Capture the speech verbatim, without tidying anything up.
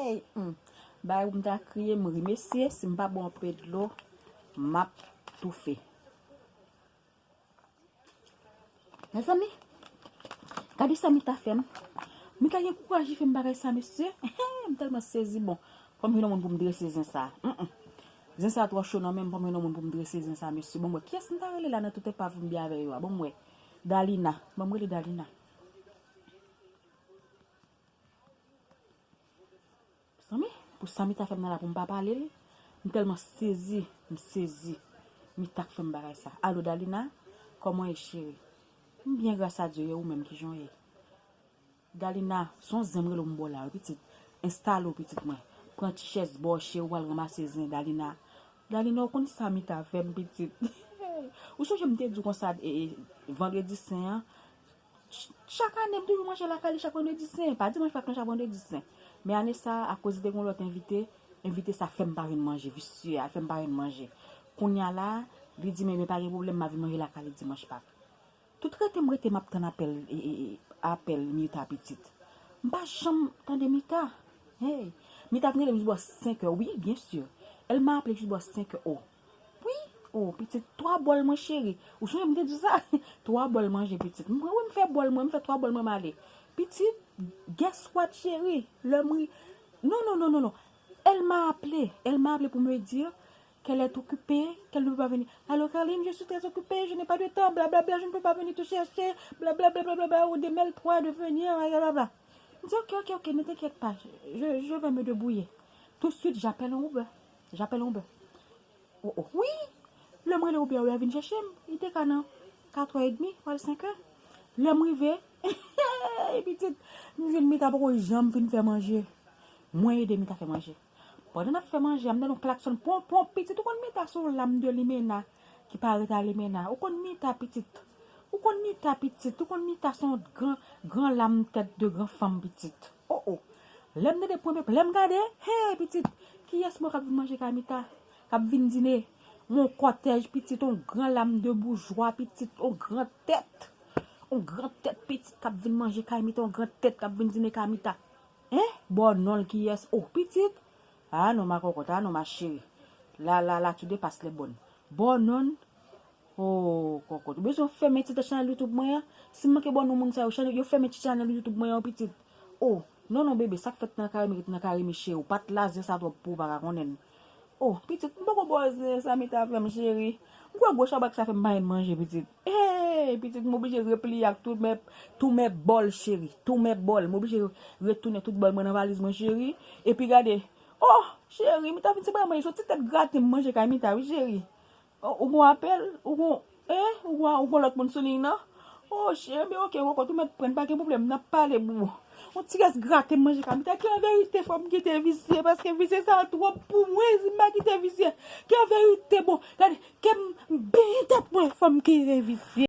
Ey, hmm. Bagay pou m ta kriye, m ri. Mesye, si m pa bwè yon pe dlo, m ap toufe. Mezanmi, gade sa Mita fè m. Mita gen kouraj li fè m bagay sa, mesye. M tèlman sezi, bon. Fò m jwenn yon moun pou m drese zen sa. Mm, mm. Zen sa twò cho nan men m, fò m jwenn yon moun pou m drese zen sa, mesye. Bon, m wè, kiyès m ta rele la nan tout epav m byen avè yo a? Bon, m wè. Dalina. Bon, m rele Dalina. Zanmi, pou sa Mita fè m nan la pou m pa pale l, m tèlman sezi, m sezi. Mita k fè m bagay sa. Alo, Dalina, kòman w ye, cheri? M byen, gras a Dye, e ou menm, kijan w ye? Dalina, se yon zen m rele w m ba w la, wi, pitit. Enstale w, pitit mwen. Pran ti chèz ba w, cheri, w al ranmase zen, Dalina. Dalina, ou konn sa Mita fè m, pitit? Ou sonje m te di w konsa, e, e, vandredi sen an, Ch-, chak ane, m toujou manje lakay li chak vandredi sen. Pa dimanch Pak non, chak vandredi sen. Men ane sa a, akoz li te gen yon lòt envite, envite sa fè m pa vin manje, visye a fè m pa vin manje. Kounye a la, li di, men, men pa gen pwoblèm, m a vin manje lakay li dimanch Pak. Tout rete m rete, m ap tann apèl, e, e, e, apèl Mita pitit. M pa janm tande Mita. Hey, Mita vin rele m jis bò senk è, wi, byen si. Èl m a aple jis bò senk è, o. Wi, o, pitit, twa bòl mwen, cheri. Ou sonje m te di w sa? Twa bòl manje, pitit. M pran, wi, m fè bòl mwen, m fè twa bòl mwen, m ale. Pitit, guess what, cheri? Lè m ri-, non, non, non, non, non. Elle m'a appelé. Elle m'a appelé pour me dire qu'elle est occupée, qu'elle ne peut pas venir. Alors, Carline, je suis très occupée, je n'ai pas de temps, blablabla, je ne peux pas venir te chercher, blablabla, ou démêle-toi de venir, blablabla. M di, ok, ok, ok, ne t'inquiète pas, je, je vais me débrouiller. Tout de suite, j'appelle un Uber. J'appelle un Uber. Oh, oh. Wi! Lè m rele Uber, Uber vin chèche m. Li te ka nan katrè edmi, pral senk è. Lè m rive, pitit, m jwenn Mita poko janm fin fè manje. Mwen ede Mita fè manje. Pandan n ap fè manje a, m tande yon klaksòn, pon, pon, pitit, ou konn Mita se yon lam de limena ki pa ret a limena. Ou konn Mita, pitit. Ou konn Mita, pitit. Ou konn Mita se yon gran, gran lam tèt de gran fanm, pitit. Oh, oh. Lè m tande pwen pèp, lè m gade, hey, pitit, kiyès mwen k ap vin manje kay Mita? K ap vin dine? Yon kòtèj, pitit, yon gran lam de boujwa, pitit, yon gran tèt. Yon gran tèt, pitit, k ap vin manje kay Mita, yon gran tèt k ap vin dine kay Mita. Hein? Bò non l kiyès? Oh, pitit. Ah non, ma cocotte, ah non, ma chérie. La, la, la, tu dépasses les bornes. Bò non l. Oh, kòkòt. Ou bezwen fèmen ti chanèl YouTube mwen an? Si m manke ba nou moun sa yo, chanèl, yo fèmen ti chanèl YouTube mwen an, pitit. Oh, non, non, bebe, sa k fèt nan kare mi, ret nan kare mi, cheri. Ou pa t la, zen sa twòp pou ou pa ka konnen l. Oh, pitit, m poko ba w zen sa Mita fè m, cheri. M kwè gwo chabrak sa fè m pa jwenn manje, pitit. Hey, pitit, m oblije repliye ak tout men, tout men bòl, cheri. Tout men bòl. M oblije retounen tout bòl mwen nan valiz mwen, cheri. Epi gade. Oh, cheri, Mita vin se bay manje. Se yon ti tèt graten m manje kay Mita, wi, cheri. Oh, ou gon apèl? Ou gon, eh? Ou gon, ou gon lòt moun sou liy nan? Oh, cheri, men ok, kòkòt, ou mèt pran, pa gen pwoblèm, n ap pale, boo. Yon ti rès graten m manje kay Mita, ki an verite fò m kite visye, paske visye sa twòp pou mwen, si m pa kite visye. Ki an verite, bon, gade, kè m benyen tèt mwen, fò m kite visye.